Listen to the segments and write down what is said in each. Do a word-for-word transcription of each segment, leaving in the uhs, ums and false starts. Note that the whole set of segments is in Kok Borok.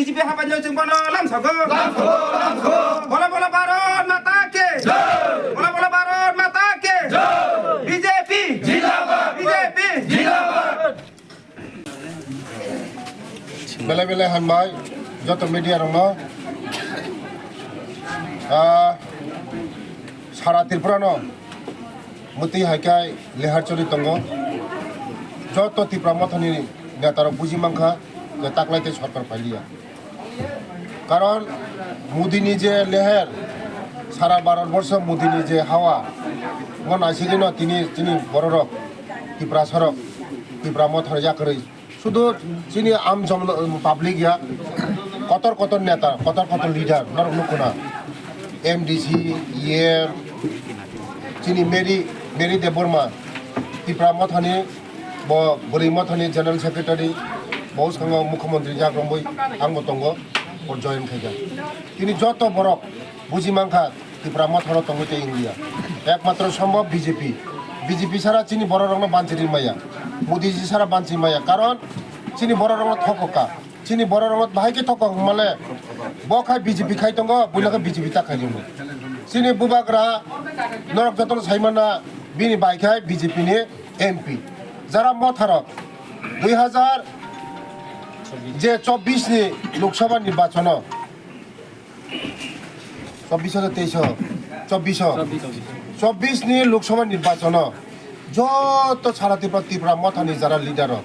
B J P hapai no chwng bono lamsogo. Lamsogo, lamsogo. Bola bola Bharat Mata ki. Jai. Bola bola Bharat Mata ki. Jai. B J P. Jindabad. B J P. Jindabad. Belai belai hambai joto media rokno. Ah, sara Tripura no mwtwi hai khe lehar choli tongo. Joto Tipra Mothani neta rok buji mankha je taklai tei sorkar phailiya. Karon Modi ni je leher, sara Bharat borsho Modi ni je hawa, mo naisigwi no tini chini bororok, Tiprasa rok, Tipra Mothani yakarwi. Sudu chini am jom public ya, kotor kotor neta, kotor kotor leader, norok nukuna. M D C, E M, chini Mary, Mary Debbarma, Tipra Mothani, bo Bwrwi Mothani General Secretary, bo skango Mukhyamantri jak romwi angbo tongo, bo join khaijak. Tini joto borok buji mankha, Tipra Mothano tongwi tei India. Ekmatro sombhob B J P. B J P sara chini bororokno banchiri maya. Modi ji sara banchi maya. Karon chini bororokno thokokha. Chini bororokno bahai khe thokok male. Bo khai B J P khai tongo, buino khe B J P ta khai tongo. Chini bubagra norok jotono saimana bini bai khai B J P ni M P. Jara Motharok dui hazar je chobbish ni Lok Sabha nirbachano Chobbish hajar teis, chobbish, chobbish ni Lok Sabha nirbachano joto sara Tripura, Tipra Mothani jara leader rok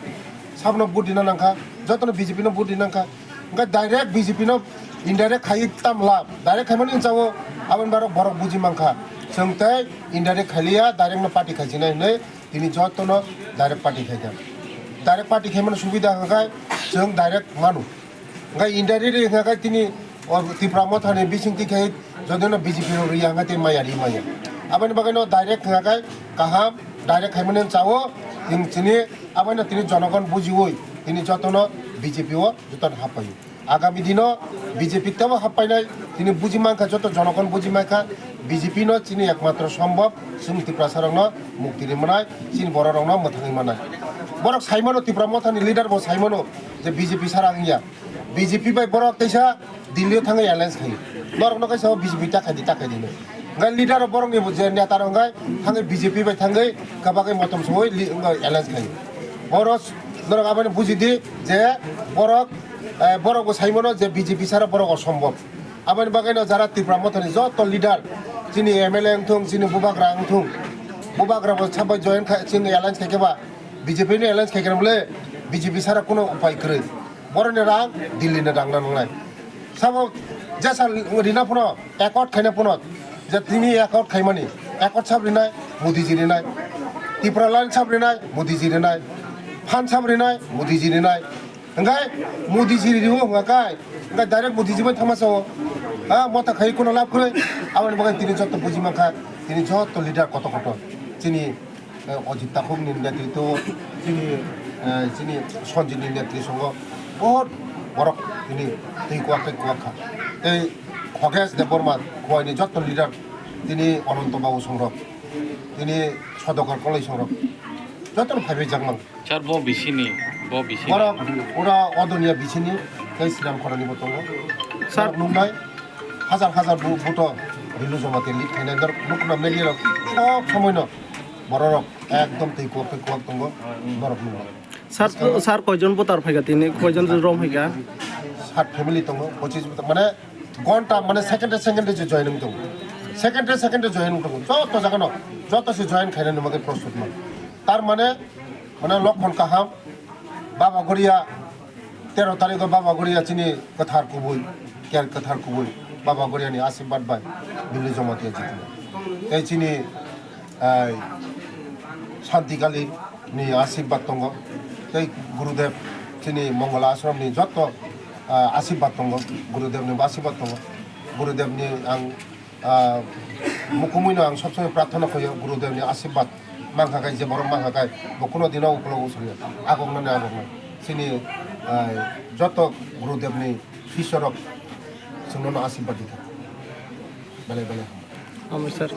sabno vote rina nangkha, jotono B J P no vote rina nangkha. Hwnkhe direct B J P no indirect khai tam lab, direct khaimani chao aboni borok, borok buji mankha. Chwng tei indirect khailiya, direct no party khaijinai hinwi tini jotono direct party khaikha. Direct party khaimani subida hwnkhe chwng direct manu. Hwnkhe indirect ri hwnkha khe tini o Tipra Mothani bisingtwi khe jodino B J P rok riya hwnkha tei maya ri maya. Aboni bagwino direct hwnkha khe kaham, direct khaimani chao, tini chini abono tini jonogon bujiwi tini jotono B J P o jotono happaio. Agami dino B J P tebo happainai tini buji mankha, joto jonogon buji mankha B J P no chini ekmatro sombhob chwng Tiprasa rokno mukti ri manai, chini borok rokno mwthangwi manai. Borok saimano, Tipra Mothani leader bo saimano je B J P sara wngya. B J P bai borok teisa Delhi o thangwi alliance khaio. Norokno kaisa B J P ta khaidi, ta khaidi hinwi. Hwnkhe leader rok borokni je neta rok hwnkhe thangwi B J P bai thangwi kwbagwi motom songwi li-, wngkha alliance khaio. Oro s-, norok aboni bujidi je borok, eh, borok bo saimano je B J P sara borok osombhob. Aboni bagwino jara Tipra Mothani joto leader, chini M L A wngthung, chini bubagra wngthung, bubagra bo sabai join khai, chini alliance khaikhe ba, B J P ni alliance khaikhe bole B J P sara kuno upai kwrwi. Boroni rang Delhi ni rang na nangnai. Sabo jesa rina phano, accord khaina phano, je tini accord khaimani, accord sab rinai, Modi ji rinai. Tipraland sab rinai, Modi ji rinai. Phan sab rinai, Modi ji rinai. Hwnkhe Modi ji rio hwnkha kai, hwnkhe direct Modi ji bai thangma sao. Ha, motha khai kuno lab kwrwi. Aboni bagwi tini joto buji mankha, tini joto leader kotor kotor. Chini eh, Ajit Takhuk ni netritwo, chini, eh, chini Sanjit ni netri songo, bohot borok tini twi kwak tei kwak kha. Tei Khogesh Debbarma, Khowai ni joto leader, tini Ananto Babu songrok, tini Sudhakar Koloi songrok, joto no phaibai jak mang. Sir, bo bisini, bo bisini. Borok pura Odoniya bisini, tei Sriram Khorani bo tongo. Sir. Borok nuknai, hajar hajar bu-, buto Billu Jamatia lead khainai, norok nukna media rok sob somoi no borok rok ekdom twi kuwak twi kuwak tongo, norok no. Sir, sir, koijon voter phaikha tini, koijon rom phaikha? Sat family tongo, pochis voter, mane gonta, mane second second je join wng tongo, second second join wng tongo, joto jaga no, joto se join khainani bagwi prostut man. Tar mane, mane lokhon kaham, Baba Goria, tero tarikh o Baba Goria chini kwthar kubui, ker kwthar kubui, Baba Goria ni asirbad bai Billu Jamatia jitino. Tei chini, ai, Santi Kali ni asirbad tongo. Tei Gurudev chini Mongol Ashram ni joto, ah, asirbad tongo. Gurudev ni bo asirbad tongo. Gurudev ni ang Ah, mukumui no ang sob somoi prarthana khaio, Gurudev ni asirbad mankha kai, je borok mankha kai, bo kuno dino ukolog usuriya, agok nani agok nani. Chini, ah, joto Gurudev ni sisyo rok chwngno no asirbad dikha. Belai belai hambai. Hambai sir.